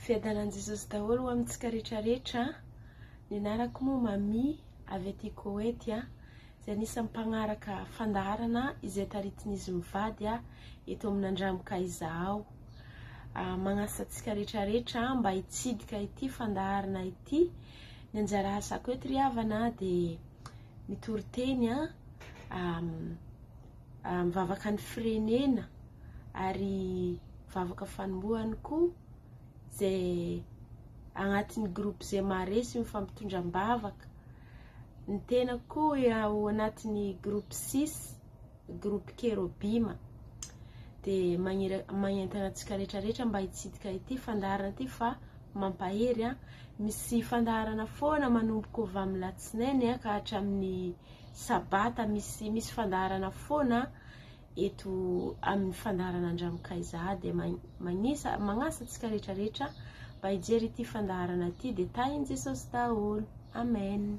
Fiadanan'i Jesosy daholo ho amintsika rehetra rehetra. Ny anarako moa Mamy avy aty Koety a, izay anisan'ny mpagnaraka fandaharana izay taritin'izy mivady a eto amin'ny Andramoka Izahao. Magnasa antsika rehetra rehetra mba hitsidika ity fandaharana ity. Ny anjara asako eto ry havana dia mitory teny a, mivavaka ny firenena ary vavaka fanombohany koa izay agnatin'ny groupe izay maharesy mifampitondra am-bavaka. Ny tenako koa ao anatin'ny groupe 6, groupe Kerobima. Dia magnentana antsika rehetra rehetra mba hitsidika ity fandaharana ity fa mampahery an. Misy fandaharana foana manomboka avy amin'ny latsinainy ka hatramin'ny sabata misy misy fandaharana foana eto amin'ny fandaharana Andramokaiza dia magnisa magnasa antsika rehetra rehetra mba hijery ity fandaharana ity dia tahin'i Jesosy daholo. Amen.